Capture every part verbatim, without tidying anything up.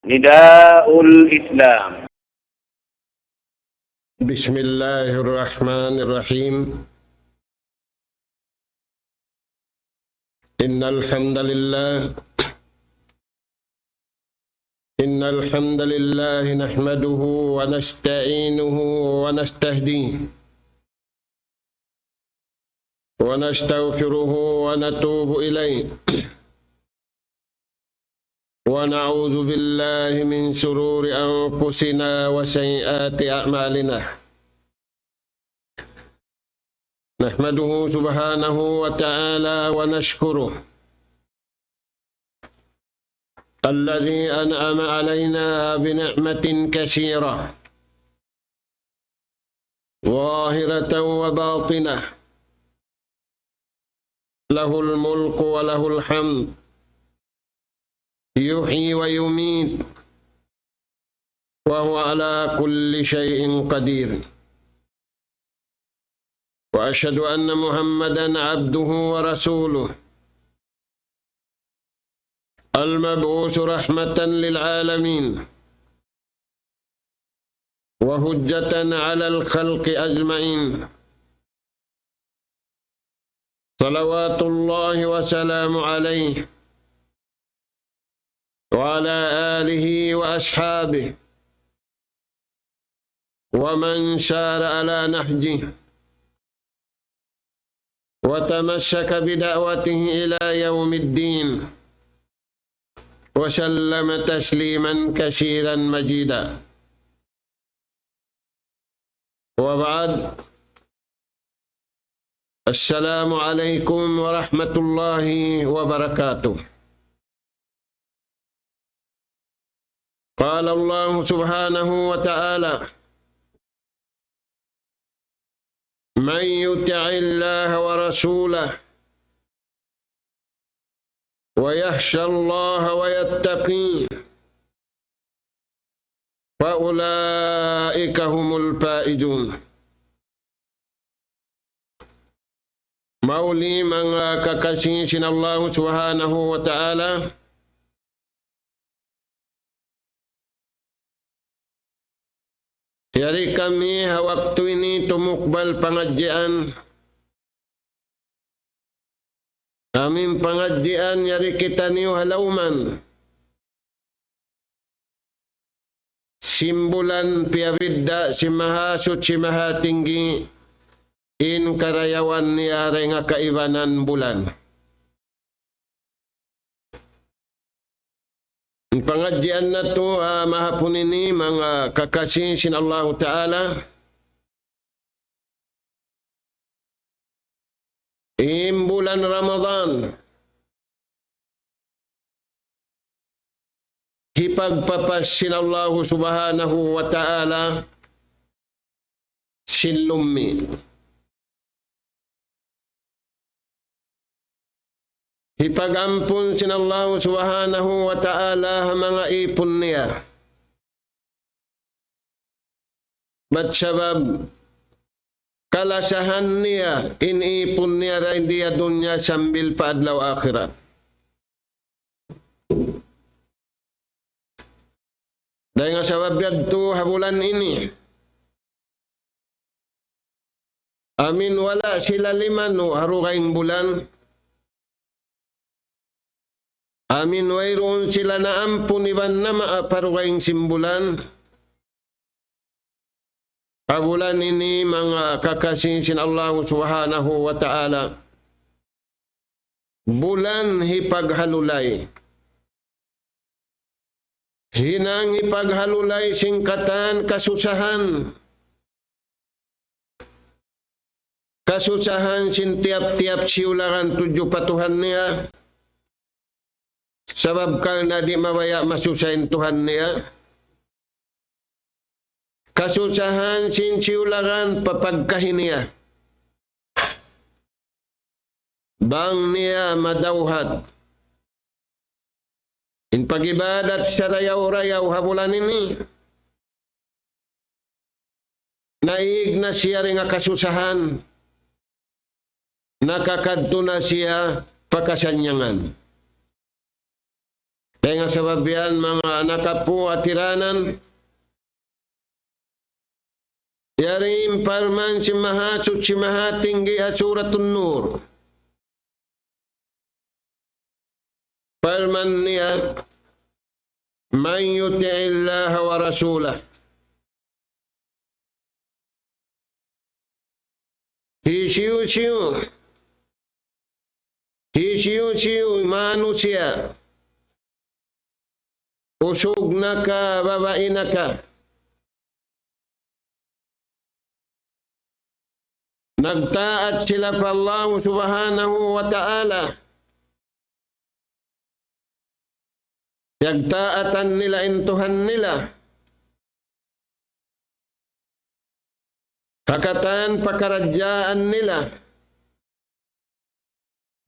نداء الإسلام. بسم الله الرحمن الرحيم. إن الحمد لله، إن الحمد لله نحمده ونستعينه ونستهديه ونستغفره ونتوب إليه. ونعوذ بالله من شرور أنفسنا وسيئات أعمالنا. نحمده سبحانه وتعالى ونشكره الذي أنعم علينا بنعمة كثيرة ظاهرة وباطنة، له الملك وله الحمد، يحيي ويميت، وهو على كل شيء قدير. وأشهد أن محمدا عبده ورسوله، المبعوث رحمة للعالمين وحجة على الخلق أجمعين، صلوات الله وسلامه عليه وعلى آله وأصحابه ومن سار على نهجه وتمسك بدعوته إلى يوم الدين، وسلم تسليما كثيرا مزيدا. وبعد، السلام عليكم ورحمة الله وبركاته. قال الله سبحانه وتعالى: من يطع الله ورسوله ويخش الله ويتقيه فأولئك هم الفائزون. Mahuli manga kakasi sin Allah Subhanahu wa Ta'ala, yari kami ha waktu ini tumukbal pangadjian. Amu in pangadjian yari kitaniyu ha lawman sin bulan piyabidda' sin Mahasuchi Mahatinggi in karayawan niya dayn ha kaibanan bulan. In pangadjian natu', ah, mahapun ini manga kakasi sin Allahu Ta'ala, in bulan Ramadan, hipagpapas sin Allahu Subhanahu wa Ta'ala sin lummi'. Hipag-ampun sin Allahu Subhanahu wa Ta'ala ha manga ipun niya. Bat sabab kalasahan niya in ipun niya dayn di ha dunya sambil pa adlaw akhirat. Dayn ha sabab yadtu ha bulan ini, amu in wala' sila limanu' ha dugaing bulan, amu in wayruun sila naampun iban namaap ha dugaing sin bulan. Ha bulan ini manga kakasi sin Allahu Subhanahu wa Ta'ala, bulan hipaghalulay. Hinang hipaghalulay sin katan kasusahan. Kasusahan sin tiyap-tiyap siyulagan tudju pa Tuhan niya. Sabab karna' di' mabaya' masusa in Tuhan niya. Kasusahan sin siyulagan pa pagkahi niya. Bang niya madawhat in pag-ibadat sarayaw-rayaw ha bulan ini, naig na siya dayn ha kasusahan, nakakadtu na siya pa kasannyangan. Dayn ha sabab yan, manga anak apu' ha tiranan, yari in parman sin Mahasuchi Mahatinggi ha Suratun Nur. Parman niya, من يطع الله ورسوله. Hisiyu-siyu, hisiyu-siyu manusiya', usug na ka, babai na ka, nagtaat sila pa Allah Subhanahu wa Ta'ala, piyagtaatan nila in Tuhan nila ha katan pakaradjaan nila.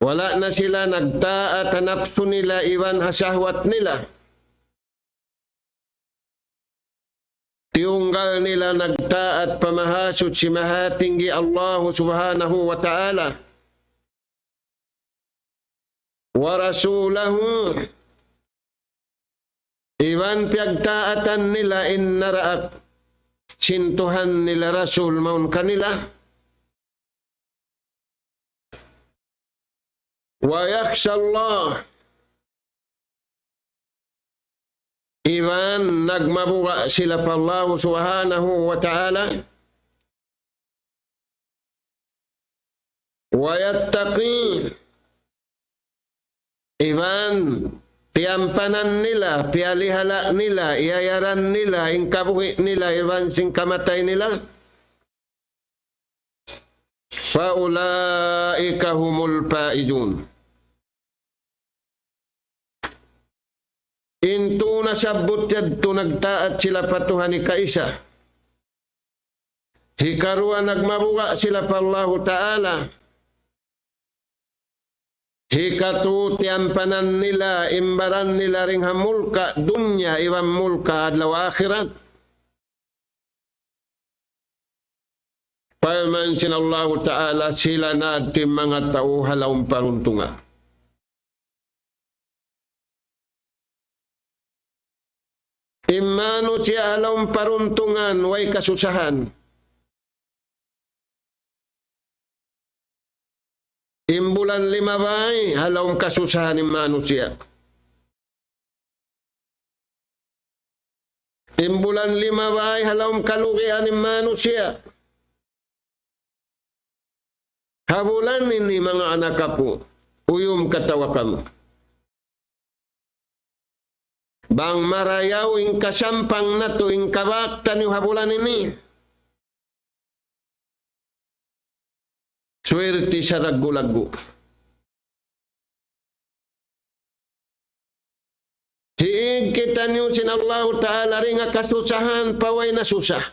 Wala' na sila nagtaat ha napsu nila iban ha sahwat nila. Tiyunggal nila nagtaat pa Mahasuchi Mahatinggi Allah Subhanahu wa Ta'ala. ورسوله, iban piyagtaatan nila in naraak sin Tuhan nila Rasul mawn kanila. ويخشى الله, iban nagmabuga' sila pa Allah Subhanahu wa Ta'ala. ويتقي, iban tiyampanan nila, piyalihala' nila, iyayaran nila in kabuhi' nila iban sin kamatay nila. فأولئك هم الفائزون. In tū nasabbut yadtu nagtaat sila pa Tuhan hikaisa. Hikaruwa nagmabuga' sila pa Allahu Ta'ala. Hikatū tiyampanan nila in baran nila dayn ha mulka' dunya iban mulka' adlaw akhirat. Parman sin Allahu Ta'ala, sila na in manga tau ha lawm paruntungan. In manusiya' ha lawm paruntungan way kasusahan. In bulan limabay ha lawm kasusahan in manusiya'. In bulan limabay ha lawm kalugian in manusiya'. Ha bulan ini, manga anak apu', uyum katawa kamu. Bang marayaw in kasampang natu', in kabak taniyu ha bulan ini, swerte sa laggu'-laggu'. Hiig kitaniyu sin Allahu Ta'ala dayn ha kasusahan pa way na susa.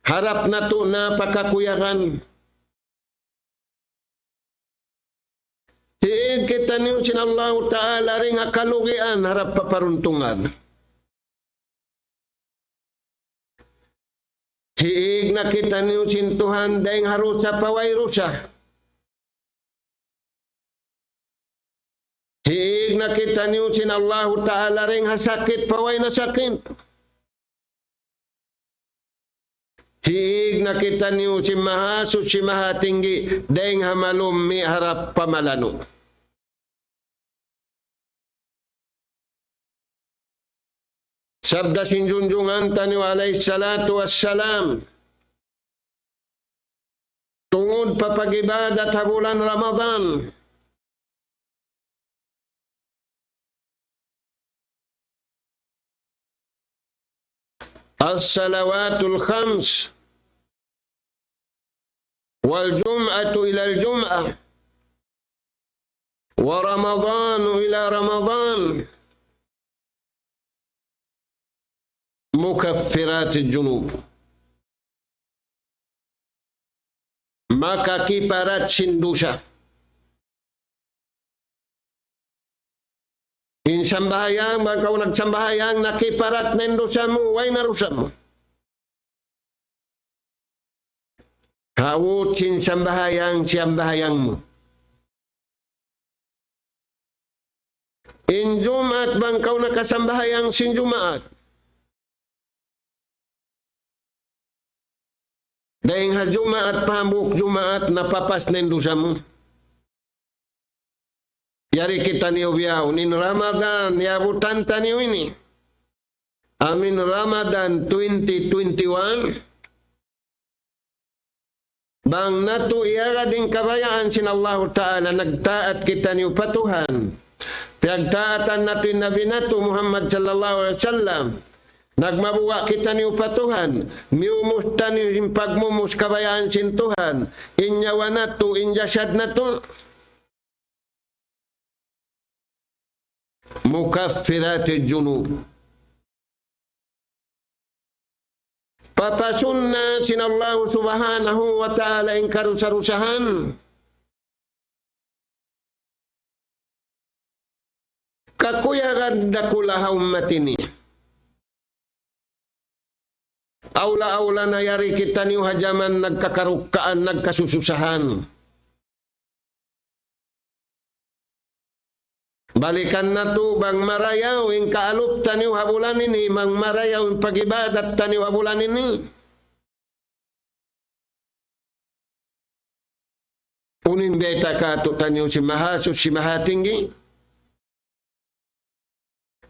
Harap natu' na pa kakuyagan. Hiig kitaniyu sin Allahu Ta'ala dayn ha kalugian harap pa paruntungan. Hiig na kitaniyu sin Tuhan dayn ha dusa pa way dusa. Hiig na kitaniyu sin Allahu Ta'ala dayn ha sakit pa way na sakit. Hiig na kitaniyu sin Mahasuchi Mahatinggi dayn ha malummi' harap pa malanu'. Sabda sin Junjungan taniyu alayhi salatu wassalam, tungud pa pag-ibadat ha bulan Ramadan, الصلوات الخمس والجمعة إلى الجمعة ورمضان إلى رمضان مكفرات الذنوب. Makakiparat sin dusa. In sambahayang, bang kaw nagsambahayang, nakiparat na in dusa mu, way na dusa mu. Hawut sin sambahayang, siyambahayang mu. In Jumaat, bang kaw nakasambahayang sin Jumaat, dayn ha Jumaat pa hambuuk Jumaat, napapas na in dusa mu. Yari kitaniyu bihaun, in Ramadan, yaabutan taniyu ini. Amu in Ramadan twenty twenty-one. Bang natu' iyagad in kabayaan sin Allahu Ta'ala, nagtaat kitaniyu pa Tuhan. Piyagtaatan natu' in Nabi natu' Muhammad sallallahu alayhi wasallam. Nagmabuga' kitaniyu pa Tuhan. Miyumus taniyu in pagmumus kabayaan sin Tuhan. In nyawa natu', in jasad natu'. مكفرات الذنوب. Papasun na sin Allahu Subhanahu wa Ta'ala in karusa-rusahan. Kakuyagan dakula' ha ummat ini. Awla-awla na yari kitaniyu ha jaman nagkakarukkaan, nagkasususahan. Balikan natu' bang marayaw in kaalup taniyu ha bulan ini, bang marayaw in pag-ibadat taniyu ha bulan ini. Unu in bayta' kātu'niyu sin Mahasuchi, Mahatinggi?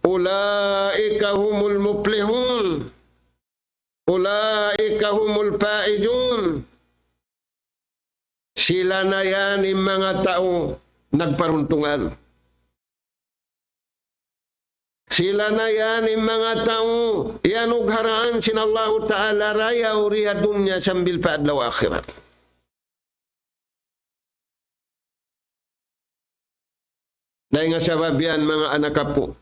أولئك هم المفلحون. أولئك هم الفائزون. Sila na yan in manga tau nagparuntungan. Sila na yan in manga tau iyanugharaan sin Allahu Ta'ala rayaw di ha dunya sambil pa adlaw akhirat. Dayn ha sabab yan, manga anak apu',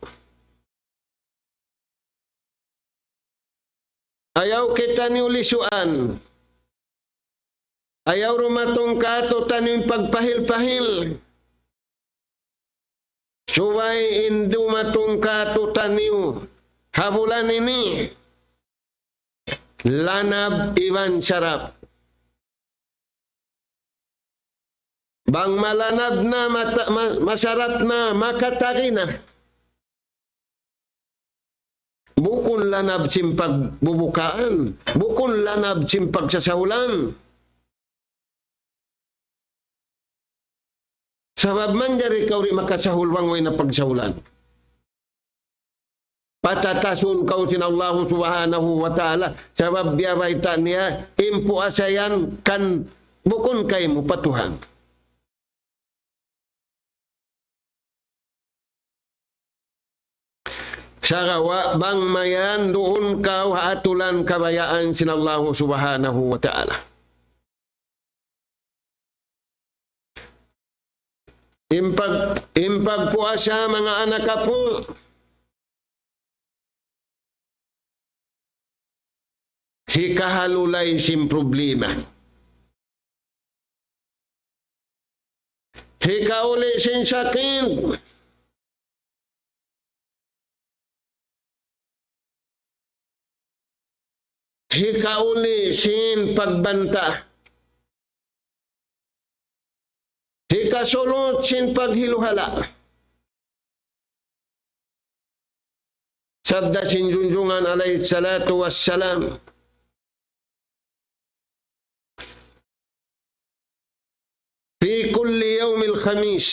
ayaw kitaniyu lisuan. Ayaw dumatung kātu'niyu in pagpahil-pahil. Subay in dumatung kātu'niyu ha bulan ini, lanab iban sarap. Bang malanab na, mata-, ma-, masarap na, makatagi na. Bukun lanab sin pagbubukaan, bukun lanab sin pagsasahulan. Sabab manjari kaw di' makasahul bang way na pagsahulan. Patatasun kaw sin Allahu Subhanahu wa Ta'ala. Sabab biya' bayta' niya, in puasa yan kan bukun kaymu pa Tuhan. Sagawa' bang mayan duun kaw ha atulan kabayaan sin Allahu Subhanahu wa Ta'ala. In pag-, in pagpuasa, manga anak apu', hikahalulay sin problema. Hikauli' sin sakit. Hikauli' sin pagbanta'. Hikasulut sin paghiluhala'. Sabda sin Junjungan alayhi salatu wassalam, في كل يوم الخميس,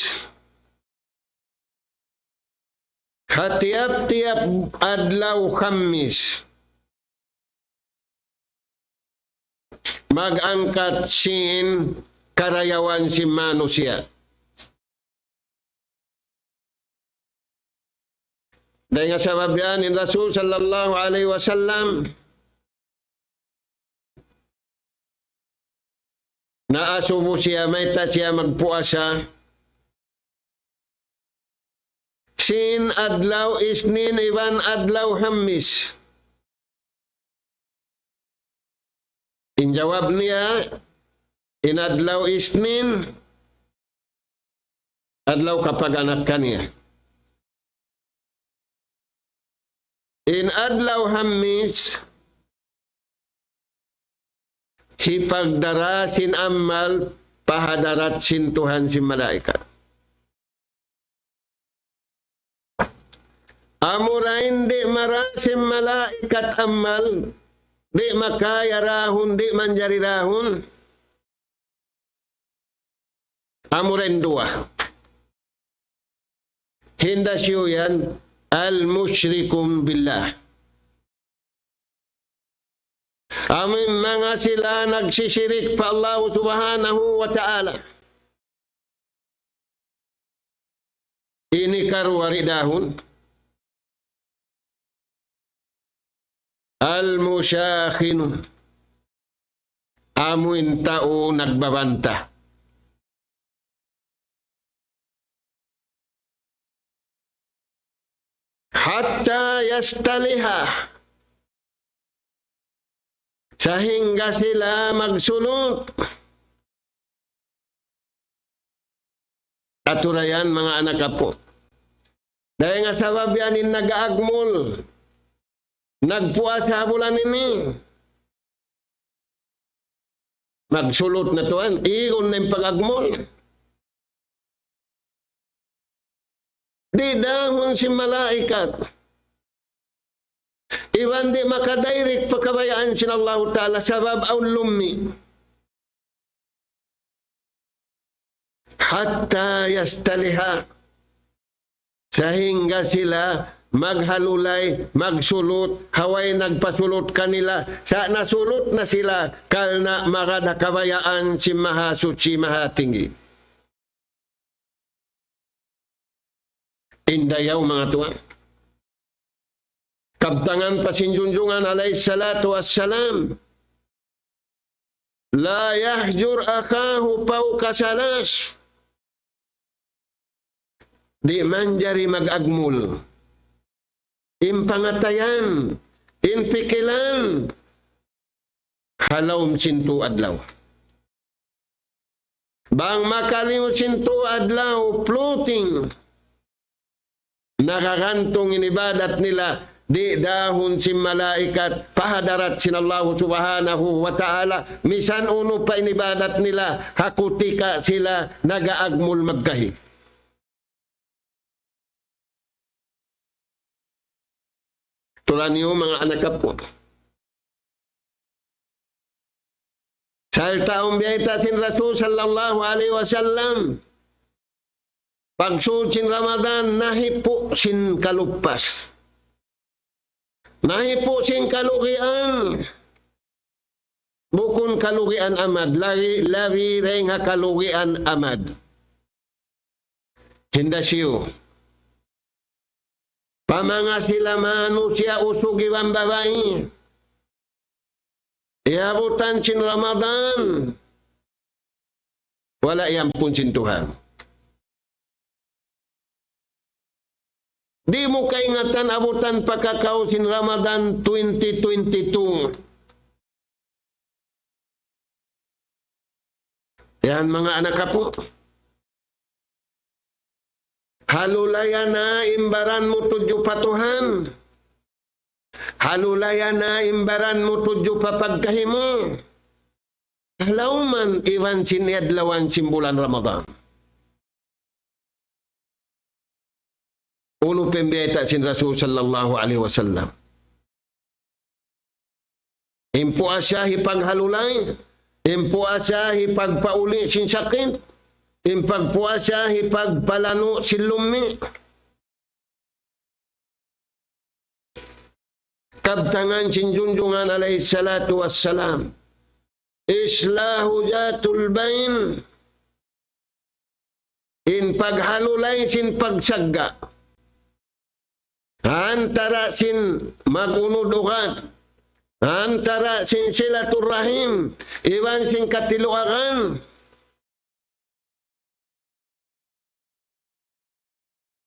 ha tiyap-tiyap adlaw Khamis, mag-angkat sin karayawan sin manusiya'. Dayn ha sabab yan, in Rasul sallallahu alayhi wasallam, naasubu siya, mayta' siya magpuasa sin adlaw Isnin iban adlaw Khamis. In jawab niya, in adlaw Isnin, adlaw kapag-anak kaniya. In adlaw Khamis, hipagdara sin amal pa hadarat sin Tuhan sin malaikat. Amura in di' marasim malaikat amal, di' makaya rahun, di' manjari rahun. Amura in duwa. Hinda siyu yan, al-mushrikum billah. Amu in manga sila nagsisirik pa Allah Subhanahu wa Ta'ala. Ini karuwa ridahun. Al-mushakhinu. Amu in tau nagbabanta. Hatta yastaliha. Sahingga sila magsulut. Atura yan, manga anak apu'. Dayn ha sabab yan in nag-aagmul. Nagpuasa ha bulan ini. Magsulut na tuwan, igun na in pag-agmul. Di' dahun sin malaikat. Iban di' makadirect pa kabayaan sin Allahu Ta'ala sabab awn lummi'. Hatta yastaliha. Sahingga sila maghalulay, magsulut, ha way nagpasulut kanila, sa' nasulut na sila, karna' magad ha kabayaan sin Mahasuchi, Mahatinggi. In dayaw, manga tuwan. Kabtangan pa sin Junjungan alayhi salatu wassalam, لا يهجر أخاه فوق ثلاث. Di' manjari mag-agmul. In pangatayan, in pikilan, ha lawm sin tū adlaw. Bang makaliyu sin tū adlaw, floating. Nakagantung in ibadat nila, di' dahun sin malaikat, pa hadarat sin Allahu Subhanahu wa Ta'ala, misan unu pa in ibadat nila, ha kutika sila nag-aagmul magkahi. Tuud niyu manga anak apu'. Sarta' awn biyayta' sin Rasul sallallahu alayhi wasallam. Pagsūd sin Ramadan, nahipu' sin kalupas. Nahipu' sin kalugian. Bukun kalugian amad, labi, labi dayn ha kalugian amad. Hinda siyu. Pa manga sila manusiya' usug iban babai. Iyabutan sin Ramadan. Wala' iyampun sin Tuhan. Di' mu kaingatan abutan pa kakaw sin Ramadan twenty twenty-two. Yan, manga anak apu'. Halulaya na in baran mu tudju pa Tuhan. Halulaya na in baran mu tudju pa pagkahi mu. Halawman iban sin adlawan sin bulan Ramadan. Unu pa in biyayta' sin Rasul sallallahu alayhi wasallam. In puasa hipaghalulay, in puasa hipagpauli' sin sakit, in pagpuasa hipagpalanu' sin lummi'. Kabtangan sin Junjungan alayhi salatu wassalam. إصلاح ذات البين. In paghalulay sin pagsagga'. Antara sin mag-unud-ugat. Antara sin silaturrahim. Iban sin katiluagan.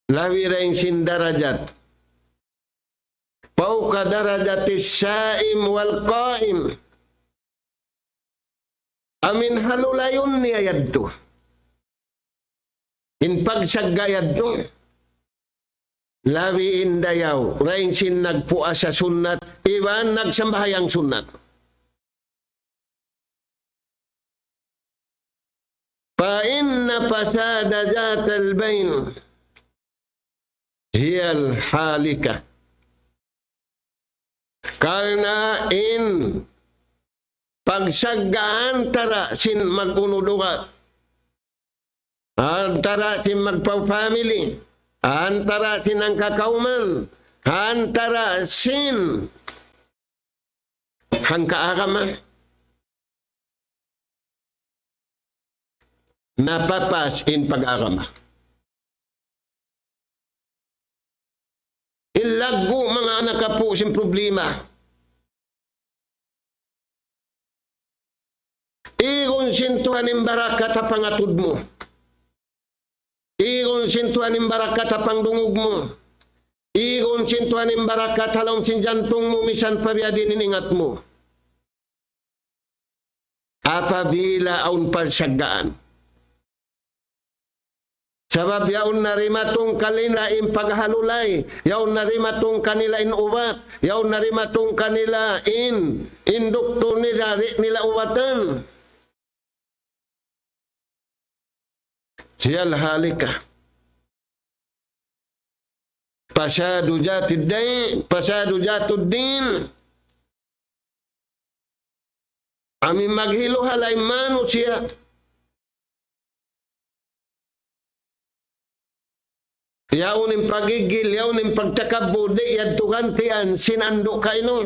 Labi dayn sin darajat. فوق درجة الصائم والقائم. Amu in halulayun niya yadtu. In pagsagga' yadtu. Labi in dayaw, dayn sin nagpuasa sunnat, iban nagsambahayang sunnat. فإن فساد ذات البين. هي الهالكة. Karna' in pagsagga' antara sin mag-unu dugaing, antara sin magpa-family, antara sin hangkakauman, antara sin hangkaagama, napapas in pag-agama. In laggu' manga anak apu' sin problema. Igun sin Tuhan in barakat ha pangatud mu. Igun sin Tuhan in barakat ha pangdungug mu. Igun sin Tuhan in barakat ha lawm sin jantung mu, misan pa biya' diin in ingat mu. Apabila awn pagsaggaan. Sabab yaun na dimatung kanila in paghalulay, yaun na dimatung kanila in ubat, yaun na dimatung kanila in, in doktor nila, di' nila ubatan. هي الهالكة. فساد ذات الدين، فساد ذات الدين. Amu in maghilu-halay manusiya'. Yaun in paggigil, yaun in pagtakabbur, di' yadtu gantian sin andu' kainu.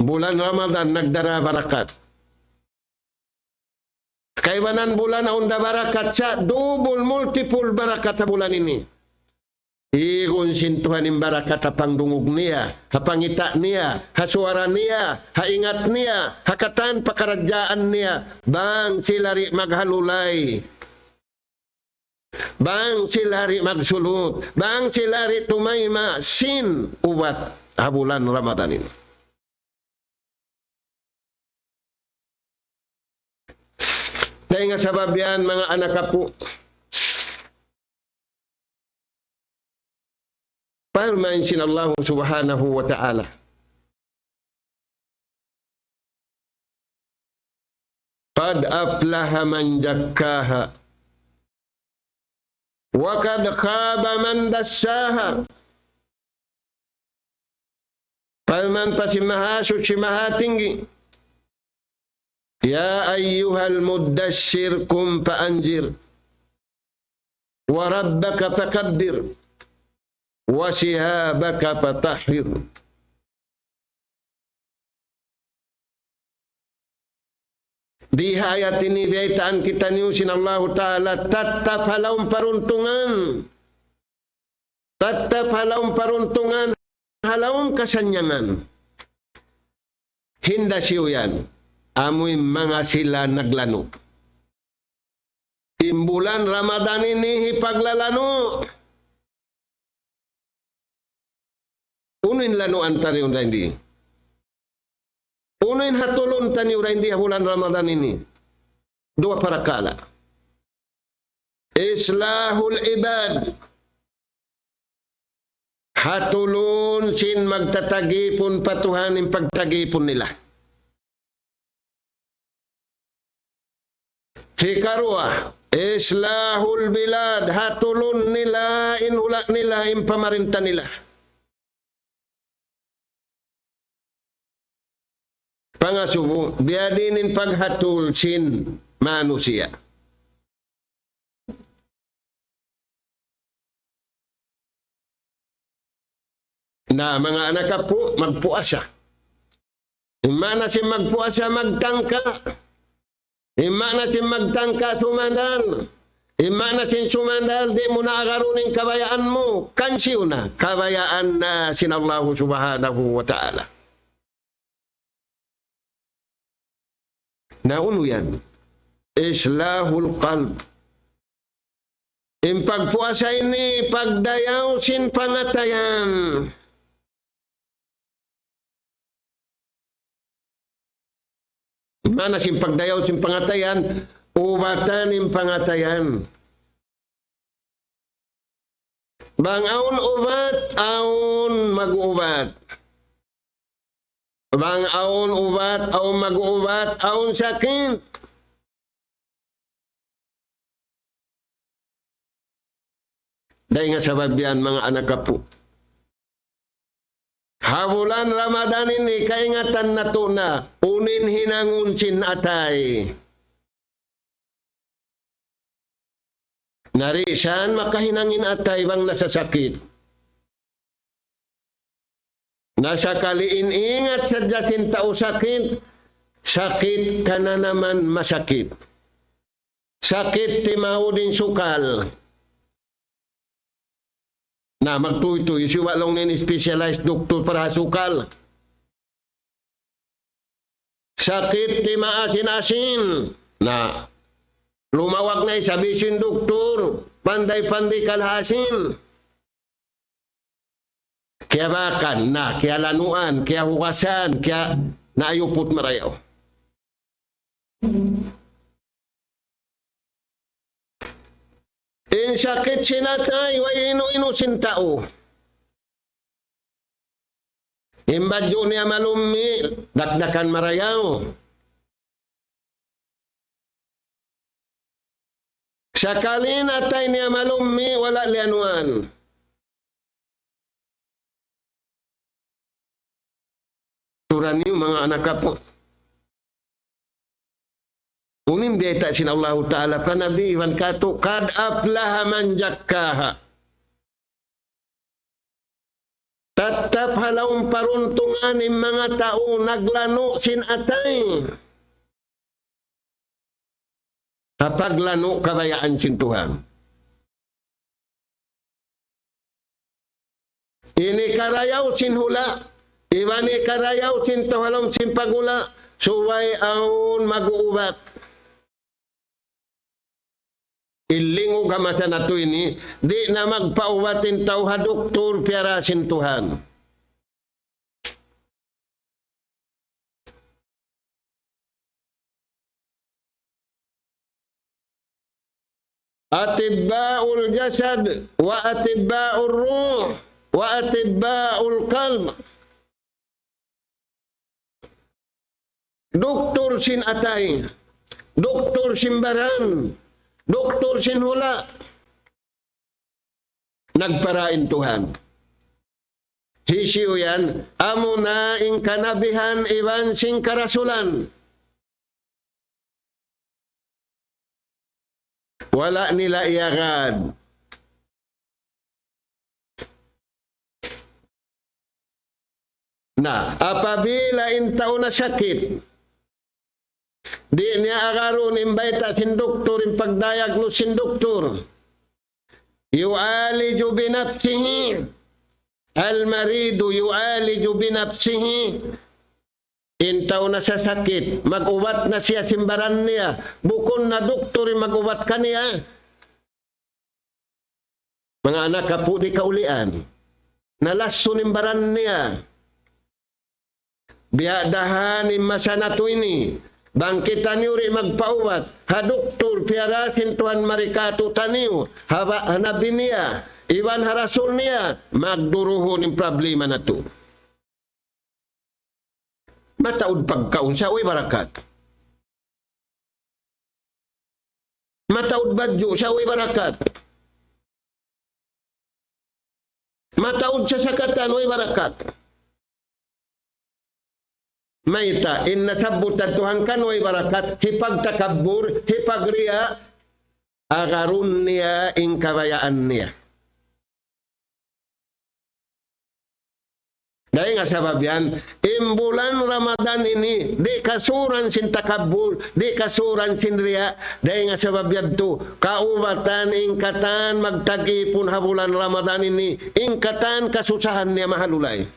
Bulan Ramadan nagdara barakat. Kaibanan bulan awn da barakat sa, double, multiple barakat ha bulan ini. Igun sin Tuhan in barakat ha pangdungug niya, ha pangita' niya, ha suwara niya, ha ingat niya, ha katan pakaradjaan niya, bang sila di' maghalulay. Bang sila di' magsulut, bang sila di' tumayma' sin ubat ha bulan Ramadan ini. Dayn ha sabab yan, manga anak apu', parman sin Allahu Subhanahu wa Ta'ala, قد أفلح من زكاها وقد خاب من دساها. Parman pa sin Mahasuchi Mahatinggi, يا أيها المدثر قم فأنذر وربك فكبر وثيابك فطهر. Di ha ayat ini biyaytaan kitaniyu sin Allahu Ta'ala, tattap ha lawm paruntungan. Tattap ha lawm paruntungan, ha lawm kasannyangan. Hinda siyu yan, amuin manga sila naglanu'. In bulan Ramadan ini hipaglalanu'. Unu in lanuan taniyu dayn di? Unu in hatulun taniyu dayn di ha bulan Ramadan ini? Duwa parakala'. إصلاح العباد. Hatulun sin magtatagipun pa Tuhan in pagtagipun nila. Hikaruwa, إصلاح البلاد, hatulun nila in hula' nila, in pamarinta nila. Pangasubu, biyadiin in paghatul sin manusiya'. Na, manga anak apu', magpuasa. In maana sin magpuasa, magtangka. In maana sin magtangka, sumandal. In maana sin sumandal, di' mu na agarun in kabayaan mu. Kansiyu na, kabayaan na sin Allahu Subhanahu wa Ta'ala. Na unu yan? إصلاح القلب. In pagpuasa ini pagdayaw sin pangatayan. Maana sin pagdayaw sin pangatayan, ubatan in pangatayan. Bang awn ubat, awn mag-ubat. Bang awn ubat, awn mag-ubat, awn sakit. Dayn ha sabab yan, manga anak apu'. Ha bulan Ramadan ini, kaingatan natu' na, unu in hinangun sin atay. Na di' siya makahinang in atay bang nasasakit. Na sakali in ingat sadja sin tau sakit, sakit kananaman masakit. Sakit timaud in sukal. Na, magtuytuy, hisiyu ba laung niya in specialized doktor para ha sukal? Sakit timaas in asin. Na, lumawag na isab hisiyu in doktor, panday-panday kal ha asin. Kiyabakan na, kiyalanuan, kiyahugasan, kiya-, naayuput marayaw. In sakit sin atay, way inu-inu sin tau. In badju' niya malummi', dakdakan marayaw. Sakali in atay niya malummi', wala' liyanuan. Sura niyu, manga anak apu'. Unu in bayta' sin Allahu Ta'ala pa Nabi iban kātu', قد أفلح من زكاها. Tattap ha lawm paruntungan in manga tau naglanu' sin atay. Ha paglanu' kabayaan sin Tuhan. Ini karayaw sin hula', iban ini karayaw sin tau ha lawm sin paghula', subay awn mag-uubat. In lingug ha masa natu' ini, di' na magpaubat in tau ha duktur piyara sin Tuhan. أطباء الجسد وأطباء الروح وأطباء القلب. Duktur sin atay, duktur sin baran, duktur sin hula'. Nagpara in Tuhan. Hisiyu yan? Amuna in kanabihan iban sin karasulan. Wala' nila iyagad. Na, apabila in tau nasakit, di' niya agarun in bayta' sin duktur, in pag-diagnose sin duktur. يعالج بنفسه. المريض يعالج بنفسه. In tau nasasakit, mag-ubat na siya sin baran niya. Bukun na duktur in mag-ubat kaniya. Manga anak apu', di' kaulian. Nalasun in baran niya. Biya' da ha ini masa natu' ini. Bang kitaniyu di' magpaubat, ha duktur piyara sin Tuhan mari kātu'niyu, ha ba-, ha Nabi niya, iban ha Rasul niya, magduruhun in problema natu'. Mataud pagkaun sa' way barakat. Mataud badju' sa' way barakat. Mataud sasakatan way barakat. Mayta', in nasabbut Tuhan kan way barakat, hipagtakabbur, hipagriya', agarun niya in kabayaan niya. Dayn ha sabab yan, in bulan Ramadan ini, di' kasuran sin takabbur, di' kasuran sin riya', dayn ha sabab yadtu, kaubatan in katan magtag-ipun ha bulan Ramadan ini, in katan kasusahan niya mahalulay.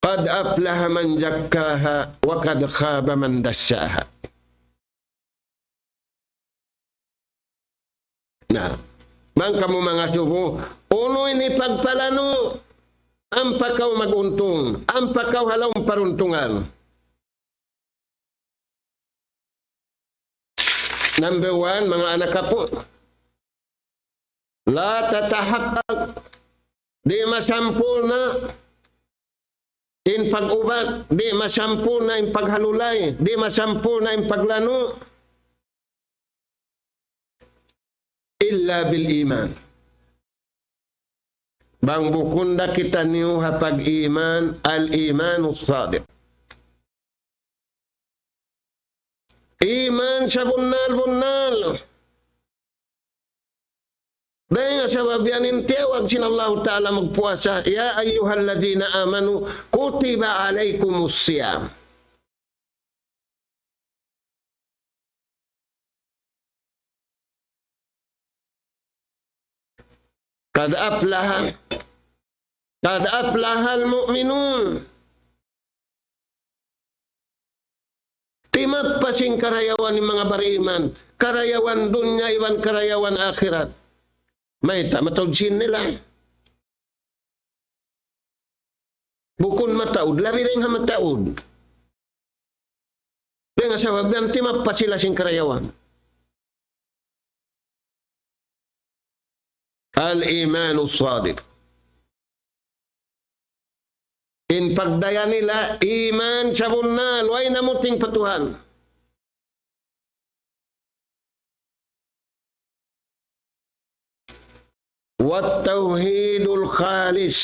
قد أفلح من زكاها وقد خاب من دساها. Na, bang kamu mangasubu, unu in hipagpalanu', ampa kaw mag-untung, ampa kaw ha lawm paruntungan. Number one, manga anak apu'. لا تتحقق. Di' masampurna' in pag-ubat, di' masampurna' in paghalulay, di' masampurna' in paglanu'. إلا بالإيمان. Bang bukun da kitaniyu ha pag-iman, الإيمان الصادق. Iman sabunnal-bunnal. Dayn ha sabab yan in tiyawag sin Allahu Ta'ala magpuasa, يا أيها الذين آمنوا كتب عليكم الصيام. قد أفلح، قد أفلح المؤمنون. Timappas in karayawan in manga bariman, karayawan dunya iban karayawan akhirat. Mayta', mataud sin nila? Bukun mataud, labi dayn ha mataud. Dayn ha sabab yan timappas sila sin karayawan. الإيمان الصادق. In pagdaya nila, iman sabunnal, way namuting pa Tuhan. والتوحيد الخالص.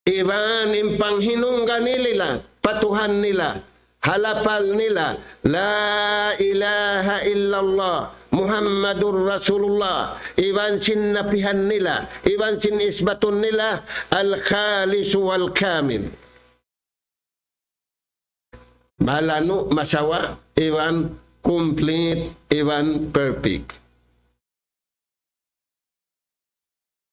Iban in panghinungga nila pa Tuhan nila, ha lapal nila, لا إله إلا الله محمد رسول الله. Iban sin napihan nila, iban sin isbatun nila, الخالص والكامل. Malanu', masawa, iban complete, iban perfect.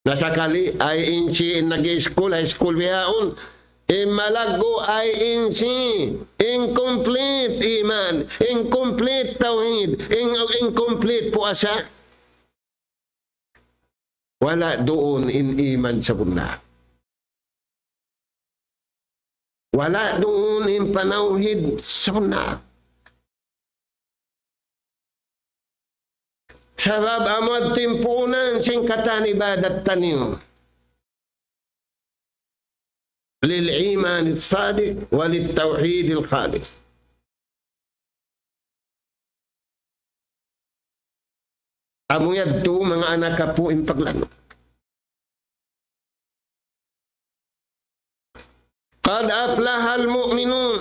Na sakali, ay insi in nag-i-school, high school bihaun, in malaggu' ay insi, incomplete iman, incomplete tawhid, in-, incomplete puasa. Wala' duun in iman sabunnal. Wala' duun in panawhid sabunnal. Sabab amu yadtu in puunan sin katan ibadat taniyu. للإيمان الصادق وللتوحيد الخالص. Amu yadtu manga anak apu' in paglanu'. قد أفلح المؤمنون.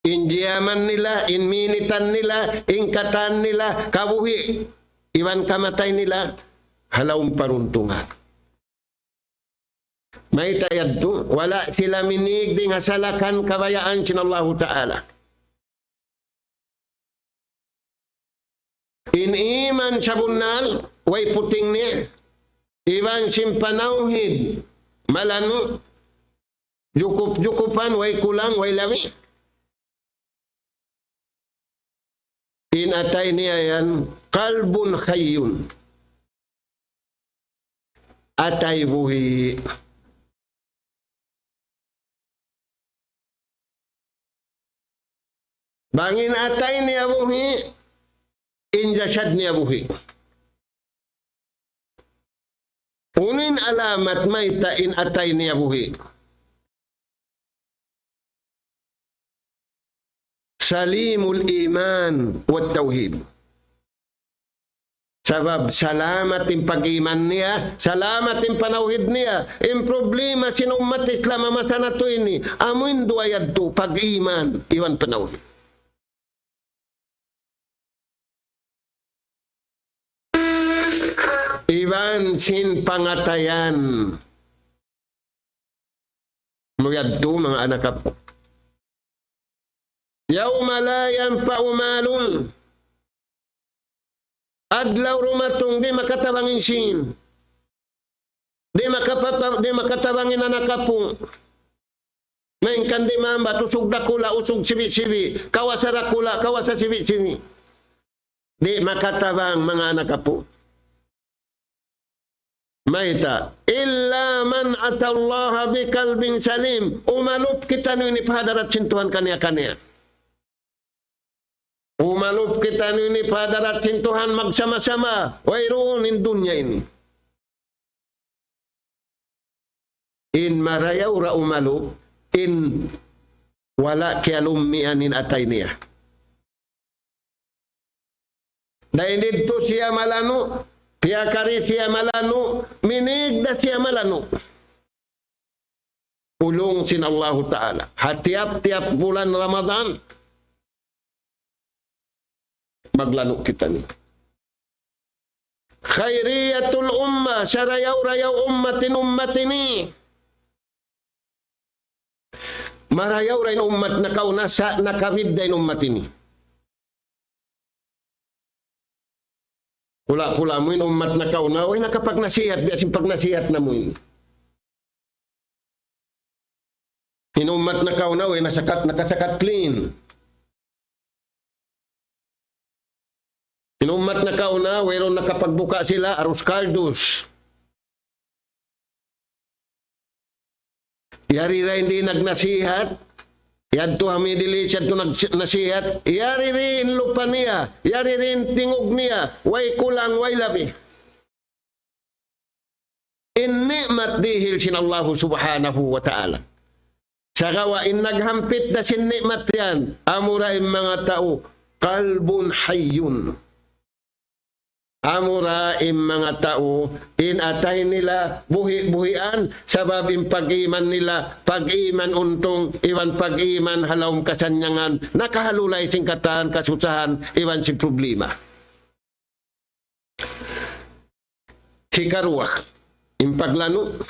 In jiyaman nila, in minitan nila, in katan nila, kabuhi', iban kamatay nila, ha lawm paruntungan. Mayta' yadtu, wala' sila minig dayn ha salakan kabayaan sin Allahu Ta'ala. In iman sabunnal, way puting niya. Iban sin panawhid, malanu', jukup-jukupan, way kulang, way labi. In atay niya yan, قلب حي. Atay buhi'. Bang in atay niya buhi', in jasad niya buhi'. Unu in alamat mayta' in atay niya buhi'? سليم الإيمان والتوحيد. Sabab salamat in pag-iman niya, salamat in panawhid niya. In problema sin ummat Islam ha masa natu' ini, amu in duwa yadtu, pag-iman iban panawhid. Iban sin pangatayan. Amu yadtu manga anak apu'. يوم لا ينفع مال. Adlaw dumatung di' makatabang in sīn. Di' makapata-, di' makatabang in anak apu'. Malayngkan di' maambat usug dakula', usug sibi'-sibi', kawasa dakula', kawasa sibi'-sibi'. Di' makatabang manga anak apu'. Mayta'? إلا من أتى الله بقلب سليم. Umalup kitaniyu ini pa hadarat sin Tuhan kaniya-kaniya. Umalup kitaniyu ini pa hadarat sin Tuhan magsama-sama. Wayruun in dunya ini. In marayaw ra umalup, in wala' kiyalummian in atay niya. Dayn didtu siya malanu', piyakari siya malanu', minīg da siya malanu'. Ulung sin Allahu Ta'ala. Ha tiyap-tiyap bulan Ramadan, maglanu' kitaniyu. Khairiyatul ummah, sarayaw-rayaw ummat in ummat ini. Marayaw da in ummat nakauna, sa' nakabidda' in ummat ini. Pula-pula mu in ummat nakauna, way nakapagnasihat, biya' sin pagnasihat namu' ini. In ummat nakauna, way nasakat, nakasakat clean. In ummat nakauna, wayruun nakapagbuka' sila, arus kaldus. Yari da in di' nagnasihat, yadtu ha Middle East, yadtu nag-, nasihat, yari da in lupa niya, yari da in tingug niya, way kulang, way labi. In ni'mat dihil sin Allahu Subhanahu wa Ta'ala. Sagawa' in naghampit da sin ni'mat yan, amura in manga tau, qalbun hayyun. Amura in manga tau, in atay nila buhi'-buhian, sabab in pag-iman nila, pag-iman untung, iban pag-iman ha lawm kasannyangan, nakahalulay sin katan kasusahan, iban sin problema. Hikaruwa, in paglanu',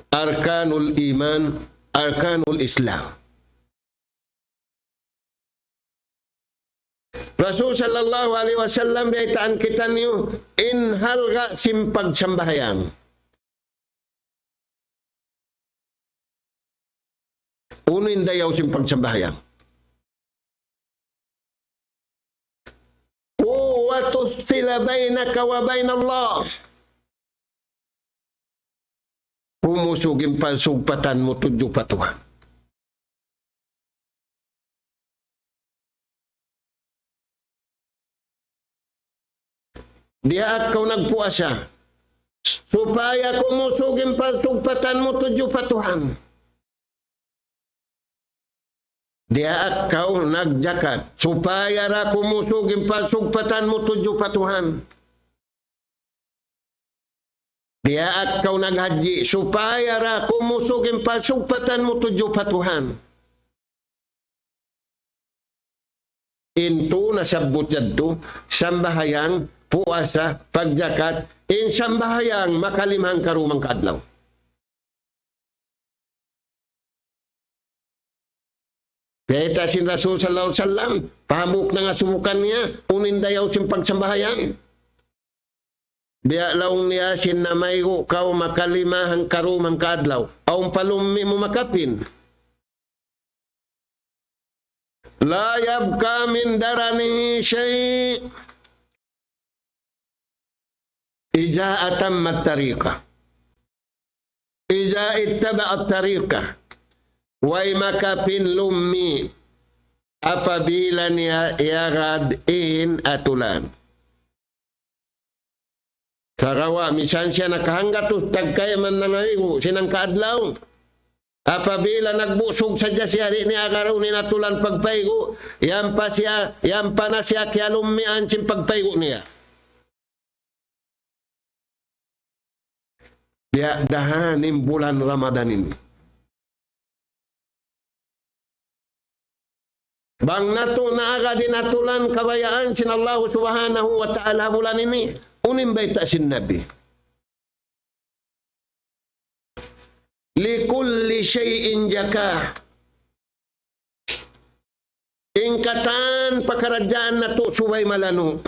arkanul iman, arkanul Islam. Rasul sallallahu alayhi wasallam, biyaytaan kitaniyu, in halga' sin pagsambahayang. Unu in dayaw sin pagsambahayang? Quwwatu sila baynaka wa baynallah. Kumusug in pagsugpatan mu tudju pa Tuhan. Diyaak kaw nagpuasa, supaya kumusug in pagsugpatan mu tudju pa Tuhan. Diyaak kaw nagjakat, supaya da kumusug in pagsugpatan mu tudju pa Tuhan. Diyaak kaw naghajji, supaya da kumusug in pagsugpatan mu tudju pa Tuhan. In tū nasabbut yadtu, sambahayang, puasa, pagjakat, in sambahayang makalima hangkaruwa hangkaadlaw. Biyayta' sin Rasul sallallahu alayhi wasallam, pa hambuuk nangasubukan niya, unu in dayaw sin pagsambahayang. Biya' laung niya sin namaygu' kaw makalima hangkaruwa hangkaadlaw. Awn pa lummi' mu makapin. لا يبقى من درنه شيء إذا أتم الطريق. إذا اتبع الطريق. Way makapin lummi' apabila niya iyagad in atulan. Sagawa' misan siya nakahanggatus tagkayman nangawigu' sin hangkaadlaw. Apabila nagbusug sadja siya, di' niya agarun in atulan pagpaygu', yan pa siya, yan pa na siya kiyalummian sin pagpaygu' niya. Biya' da ha ini in bulan Ramadan ini. Bang natu' naagad in atulan kabayaan sin Allahu Subhanahu wa Ta'ala bulan ini, unu in bayta' sin Nabi. لكل شيء زكاة. In katan pakaradjaan natu' subay malanu'.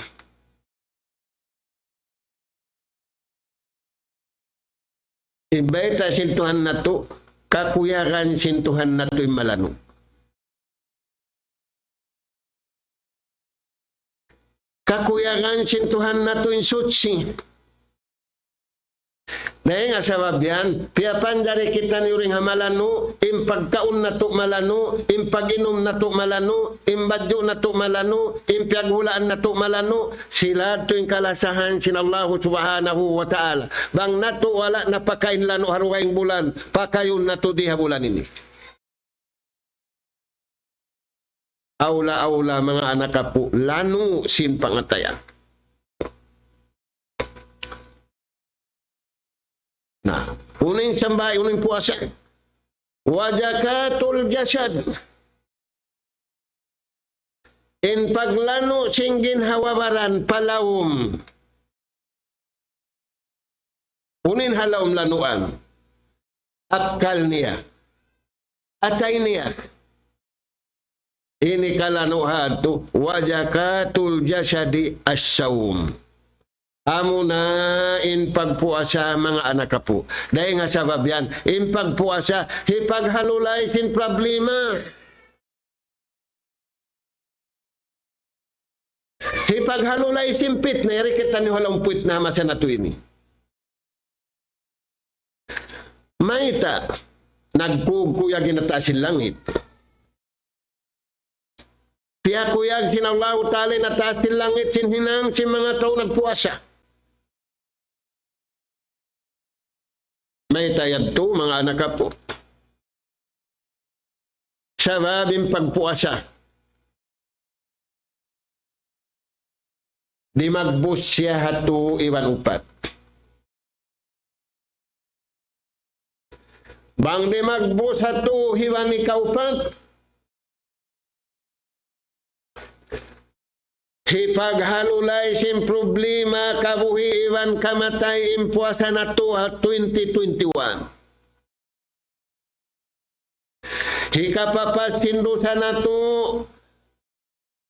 In bayta' sin Tuhan natu', kakuyagan sin Tuhan natu' in malanu'. Kakuyagan sin Tuhan natu' in suchi. Na, dayn ha sabab yan, piyapanjari kitaniyu dayn ha malanu', in pagkaun natu' malanu', in pag-inum natu' malanu', in badju' natu' malanu', in piyaghulaan natu' malanu', sila yadtu in kalasahan sin Allahu Subhanahu wa Ta'ala. Bang natu' wala' na pakain lanu' ha dugaing bulan, pakayun natu' di ha bulan ini. Awla-awla manga anak apu', lanu' sin pangatayan. Na, unu in sambay, unu in puasa. Wa zakatul jasad. In paglanu' sin ginhawa-baran pa lawm. Unu in ha lawm lanuan? Akkal niya. Atay niya. Ini kalanu' ha yadtu, wa zakatul jasadi as-sawm. Amuna in pagpuasa manga anak apu'. Dayn ha sabab yan, in pagpuasa, hipaghalulay sin problema. Hipaghalulay sin pitna, yari kitaniyu ha lawm pitna masa natu' ini. Mayta', nagkukuyag in ha taas sin langit. Piyakuyag sin Allahu Ta'ala in ha taas sin langit sin hinang sin manga tau nagpuasa. Mayta' yadtu manga anak apu'. Sabab in pagpuasa. Dimagbus siya ha tū iban upat. Bang dimagbus ha tū iban ikaupat, hipaghalulay sin problema kabuhi' iban kamatay in puasa natu' ha twenty twenty-one. Hikapapas sin dusa natu',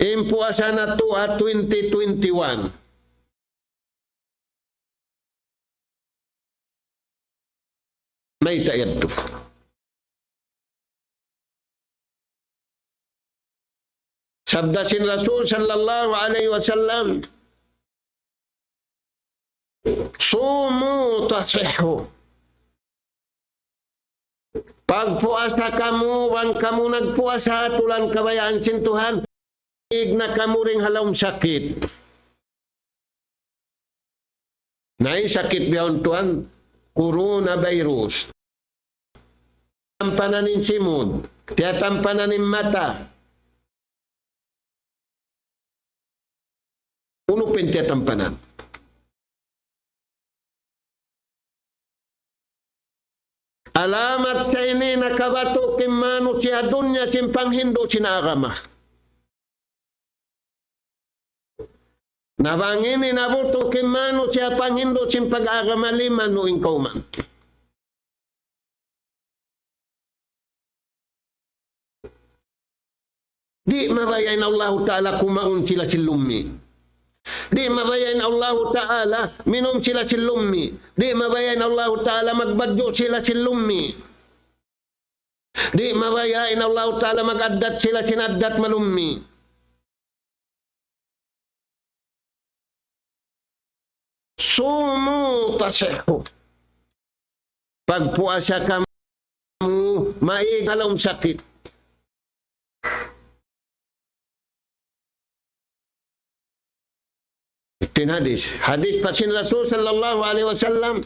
in puasa natu' ha twenty twenty-one. Mayta' yadtu. Sabda sin Rasul sallallahu alayhi wasallam, صوموا تصحوا. Pagpuasa kamu, bang kamu nagpuasa, tulan kabayaan sin Tuhan, ig na kamu dayn ha lawm sakit. Na in sakit bihaun tuwan, coronavirus. Tiyatampanan in simud, tiyatampanan in mata. Unu pa in tiyatampanan? Alamat sa ini nakabatu' kin manusiya' dunya sin panghindu' sin agama. Na bang ini nabatu' kin manusiya' panghindu' sin pag-agama, limanu in kawman. Di' mabaya' in Allahu Ta'ala kumaun sila sin lummi'. Di' mabaya' in Allahu Ta'ala minum sila sin lummi'. Di' mabaya' in Allahu Ta'ala magbadju' sila sin lummi'. Di' mabaya' in Allahu Ta'ala mag-addat sila sin addat malummi'. صوموا تصحوا. Pagpuasa kamu, maig ha lawm sakit. Iti in hadis. Hadis pa sin Rasul sallallahu alayhi wasallam.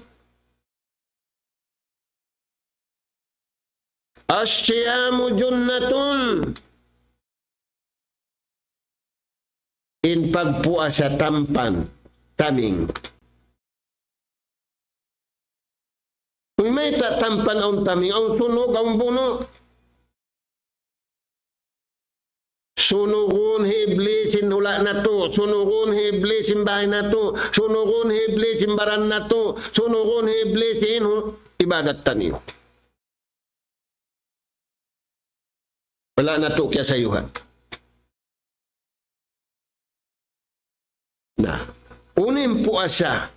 الصيام جنة. In pagpuasa tampan, taming. Uy, mayta' tampan awn taming, awn sunug, awn bunu'. Sunugun hi Iblis in hula' natu', sunugun hi Iblis in bahay natu', sunugun hi Iblis in baran natu', sunugun hi Iblis in hu-, ibadat taniyu. Wala' natu' kiyasayuhan. Na, unu in puasa?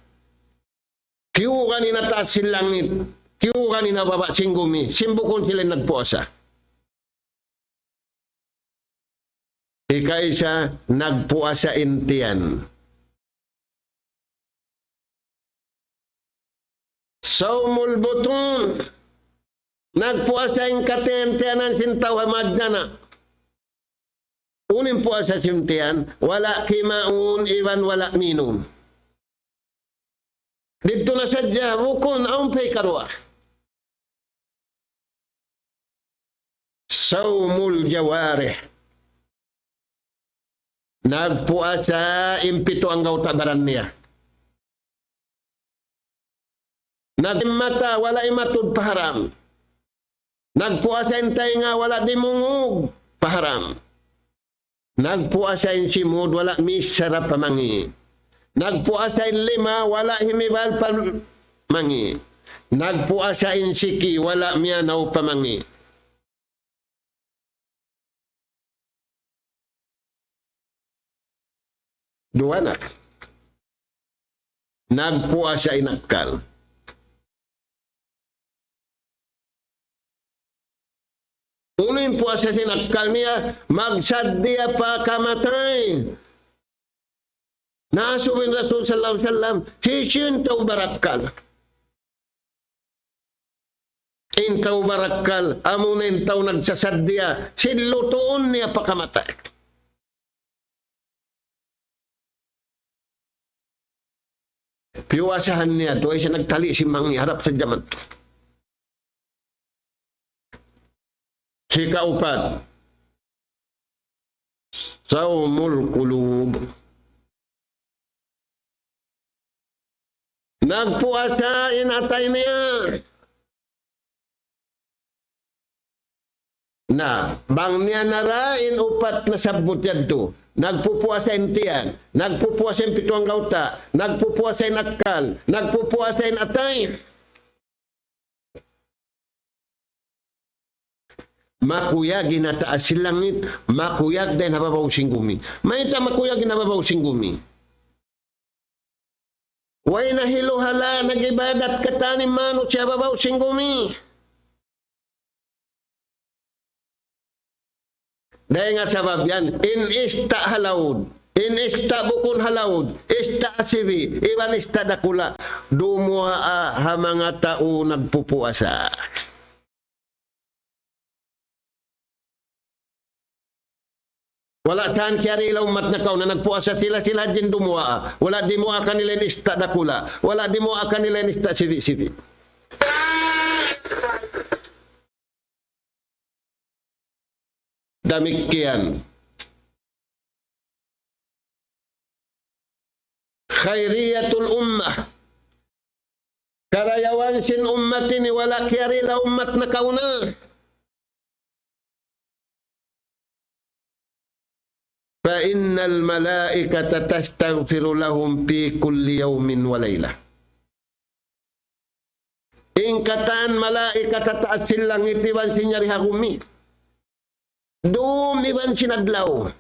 Kiyugan in ha taas sin langit, kiyugan in ha baba' sin gumi, sin bukun sila in nagpuasa. Ikaisa, nagpuasa in tiyan. صوم البطون. Nagpuasa in katiyan-tiyanan sin tau ha madjana. Unu in puasa sin tiyan, wala' kimaun iban wala' minum. Didtu na sadja, bukun awn pa hikaruwa. صوم الجوارح. Nagpuasa in pitu anggawta' baran niya. Nagmata, wala' imatud pa haram. Nagpuasa in taynga, wala' dimungug pa haram. Nagpuasa in simud, wala' misara pa mangi'. Nagpuasa in lima, wala' himibal pa mangi'. Nagpuasa in siki, wala' miyanaw pa mangi'. Duwa na. Nagpuasa in akkal. Unu in puasa sin akkal niya, magsaddiya pa kamatay. Naasubu in Rasul sallallahu alayhi wasallam, hisiyu in tau barakkal? In tau barakkal, amuna in tau nagsasaddiya, sin lutuun niya pa kamatay. Piyuwasahan niya, duwa siya nagtali' sin mangi' harap sadja madtu. Hikaupat, sawmul qulub. Nagpuasa in atay niya. Na, bang niya na ra in upat nasabbut yadtu, nagpupuasa in tiyan, nagpupuasa in pitu anggawta', nagpupuasa in akkal, nagpupuasa in atay. Makuyag in ha taas sin langit, makuyag da in ha babaw sin gumi. Mayta' makuyag in ha babaw sin gumi? Way na hiluhala, nag-ibadat katan in manusiya' ha babaw sin gumi. Dayn ha sabab yan, in ista' ha laud, in ista' bukun ha laud, ista' asibi', iban ista' dakula', dumuwaa ha manga tau nagpupuasa. Wala' san kiyarila ummat nakauna, nagpuasa sila, sila hadja in dumuwaa. Wala' dimuwaa kanila in ista' dakula'. Wala' dimuwaa kanila in ista' sibi'-sibi'. Damikkiyan. Khairiyatul ummah. Karayawan sin ummat ini wala' kiyarila ummat nakauna. فإن الملائكة تستغفر لهم في كل يوم وليلة. In katan malaikat ha taas sin langit iban sin yari ha gumi. Dum iban sin adlaw.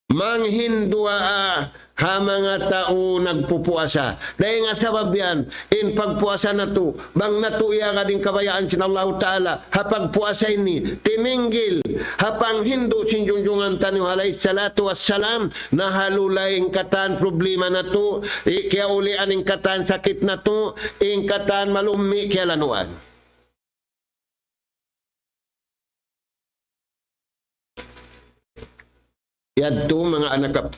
Manghinduwaa ha manga tau nagpupuasa. Dayn ha sabab yan, in pagpuasa natu', bang natu' iyagad in kabayaan sin Allahu Ta'ala, ha pagpuasa ini, timinggil, ha panghindu' sin junjungan taniyu alayhi salatu wassalam, nahalulay in katan problema natu', i-, kiyaulian in katan sakit natu', in katan malummi' kiyalanuan. Yadtu manga anak kap-,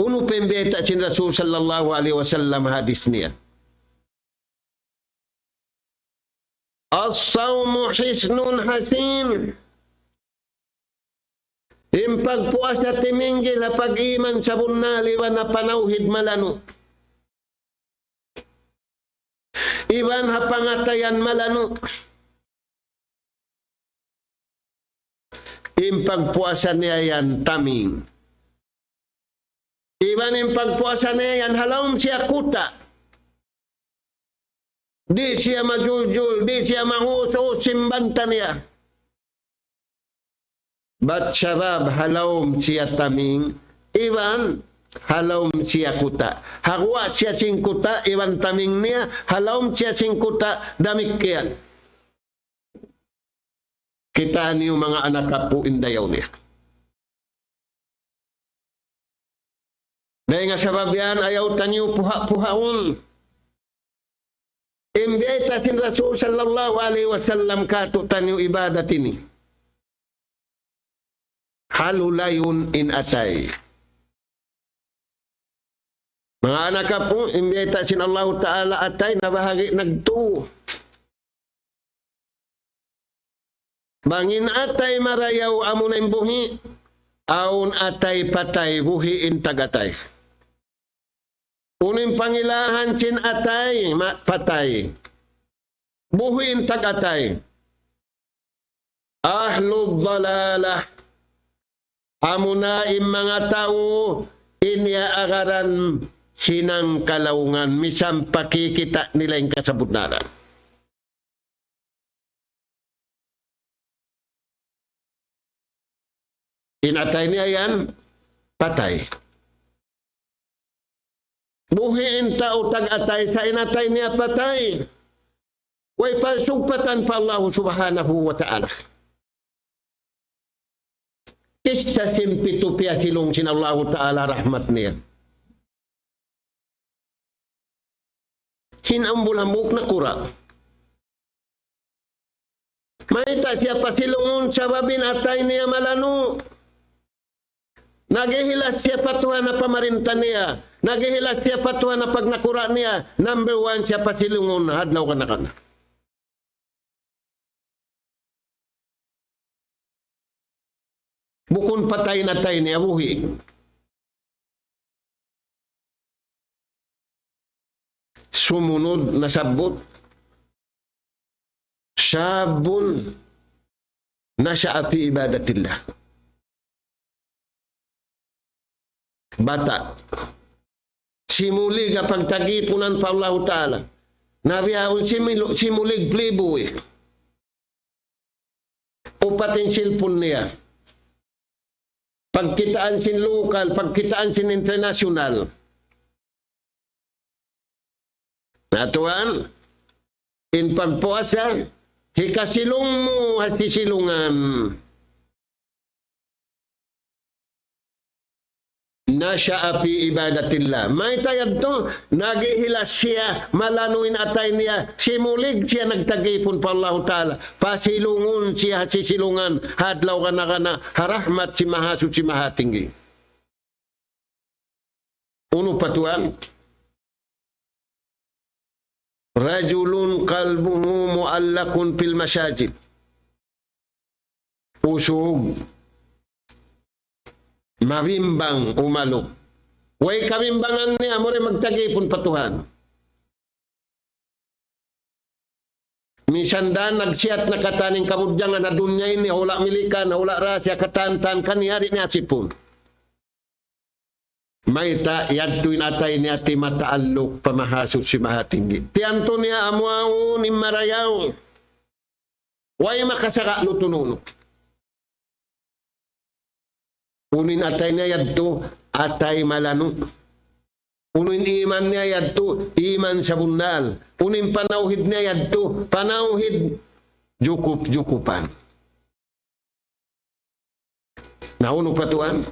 unu pa in bayta' sin Rasul sallallahu alayhi wasallam hadis niya? الصوم حصن حصين. In pagpuasa timinggil ha pag-iman sabunnal iban ha panawhid malanu'. Iban ha pangatayan malanu'. In pagpuasa niya yan taming. Iban in pagpuasa niya yan ha lawm siya kuta'. Di' siya majuljul, di' siya mahusu sin banta niya. Bat sabab ha lawm siya taming, iban ha lawm siya kuta'. Ha guwa' siya sin kuta', iban taming niya, ha lawm siya sin kuta', damikkiyan. Kitaa niyu manga anak apu' in dayaw niya. Dayn ha sabab yan, ayaw taniyu puha'-puhaun. In bayta' sin Rasul sallallahu alayhi wasallam kātu'niyu ibadat ini. Halulayun in atay. Manga anak apu', in bayta' sin Allahu Ta'ala atay, nabahagi' nagtu. Bang in atay marayaw amuna in buhi', awn atay patay, buhi' in tag-atay. Unu in pangilahan sin atay, ma-, patay? Buhi' in tag-atay. Ahlud dalalah. Amuna in manga tau in iyaagaran hinang kalaungan, misan pa kikita' nila in kasabunnalan. In atay niya yan, patay. Buhi' in tau tag-atay sa' in atay niya patay. Way pagsugpatan pa Allahu Subhanahu wa Ta'ala. Kissa sin pitu piyasilung sin Allahu Ta'ala rahmat niya. Hinambul hambuuk nakura'. Mayta' siya pasilungun? Sabab in atay niya malanu'. Naghihilas siya pa Tuhan ha pamarinta niya. Naghihilas siya pa Tuhan ha pagnakura' niya. Number one siya pasilungun ha adlaw kana-kana. Bukun patay in atay niya, buhi'. Sumunud nasabbut, شاب نشأ في عبادة الله. Bata'. Simulig ha pagtagipunan pa Allahu Ta'ala. Na bihaun simu-, simulig playboy. Upat in cellphone niya. Pagkitaan sin lokal, pagkitaan sin international. Na tuwan, in pagpuasa, hikasilung mu ha sisilungan. نشأ في عبادة الله. Mayta' yadtu, naghihilas siya, malanu' in atay niya, simulig siya nagtagipun pa Allahu Ta'ala, pasilungun siya ha sisilungan, ha adlaw kana-kana, ha rahmat sin Mahasuchi Mahatinggi. Unu pa tuwan? رجل قلبه معلق في المساجد. Usug mabimbang umaluk. Way kabimbangan niya, amura magtagipun pa Tuhan. Misan da nagsiyat na katan in kabudjangan ha dunya ini, hula' Milikan, hula' Russia, katan-katan kaniya di' niya sipun. Mayta'? Yadtu in atay niya ti mataalluk pa Mahasuchi Mahatinggi. Tiyantu niya amu awn in marayaw. Way makasara' lutununu. Unu in atay niya yadtu, atay malanu'. Unu in iman niya yadtu, iman sabunnal. Unu in panawhid niya yadtu, panawhid jukup-jukupan. Na unu pa tuwan?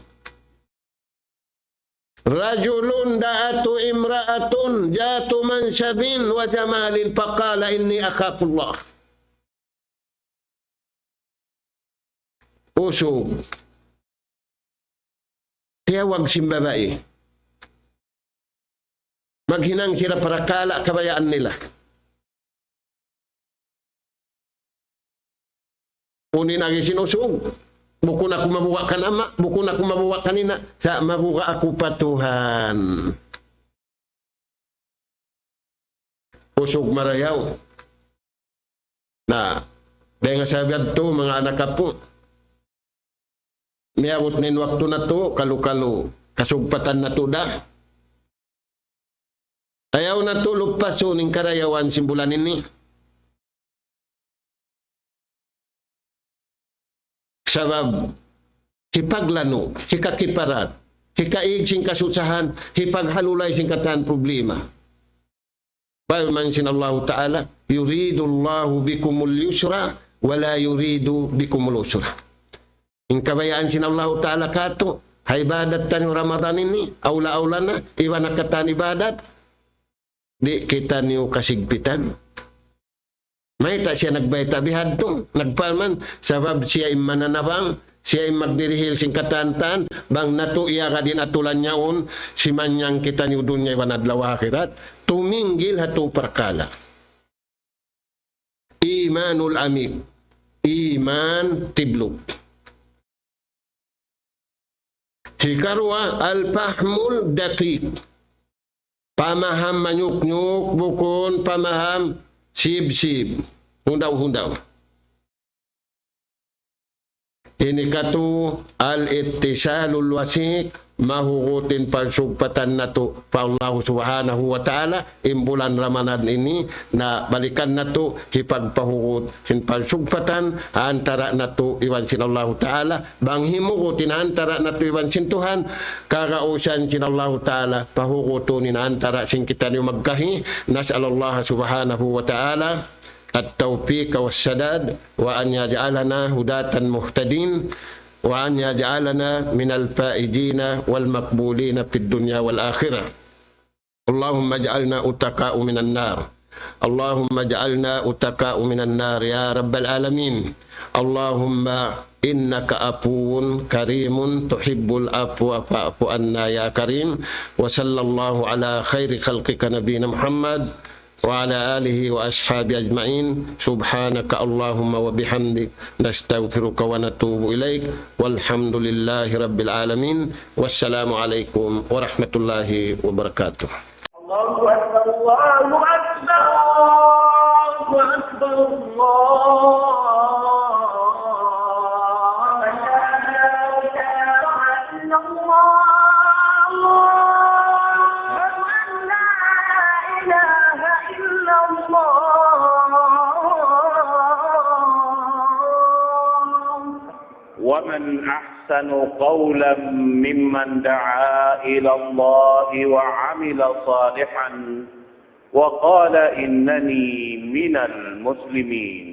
رجل دعته امرأة ذات منصب وجمال فقال إني أخاف الله. Usug. Tiyawag sin babai. Maghinang sila parakala' kabayaan nila. Unu in agi sin usug? Bukun aku mabuga' kan ama', bukun aku mabuga' kan ina', sa' mabuga' aku pa Tuhan. Usug marayaw. Na, dayn ha sabab yadtu, manga anak apu'. Miyabut na in waktu natu', kalu-kalu kasugpatan natu' da. Ayaw natu' lupasun in karayawan sin bulan ini. Sabab, hipaglanu', hikakiparat, hikaig sin kasusahan, hipaghalulay sin katan problema. Parman sin Allahu Ta'ala, يريد الله بكم اليسر ولا يريد بكم العسر. In kabayaan sin Allahu Ta'ala katu', ha ibadat taniyu Ramadan ini, awla-awla na, iban ha katan ibadat, di' kitaniyu kasigpitan. Mayta' siya nagbayta' bihadtu, nagparman, sabab siya in mananabang, siya in magdirihil sin katan-katan, bang natu' iyagad in atulan yaun, simannyang kitaniyu dunya iban adlaw akhirat, tuminggil ha tū parkala'. إيمان عميق. iman tibluk. Hikaruwa, al-fahmul daqiq. Pamaham manyuknyuk, bukun pamaham sibsib, hundaw-hundaw. Ini katu, al-ittisalul wasiq, mahugut in pagsugpatan natu' pa Allah Subhanahu wa Ta'ala, in bulan Ramadan ini, na balikan natu', hipagpahugut sin pagsugpatan, antara natu' iban sin Allah Ta'ala, bang himugut in antara natu' iban sin Tuhan, kagausan sin Allah Ta'ala, pahugutun in antara sin kitaniyu magkahi, نسأل الله سبحانه وتعالى التوفيق والسداد، وأن يجعلنا هداة مهتدين، وأن يجعلنا من الفائزين والمقبولين في الدنيا والآخرة. اللهم اجعلنا عتقاء من النار. اللهم اجعلنا عتقاء من النار يا رب العالمين. اللهم إنك عفو كريم تحب العفو فاعف عنا يا كريم. وصلى الله على خير خلقك نبينا محمد وعلى آله وأصحابه أجمعين. سبحانك اللهم وبحمدك، نستغفرك ونتوب إليك. والحمد لله رب العالمين. والسلام عليكم ورحمة الله وبركاته. الله أكبر، الله أكبر، الله أكبر، الله أكبر. لا إله إلا الله. أشهد أن لا إله إلا الله. ومن أحسن قولا ممن دعا إلى الله وعمل صالحا وقال إنني من المسلمين.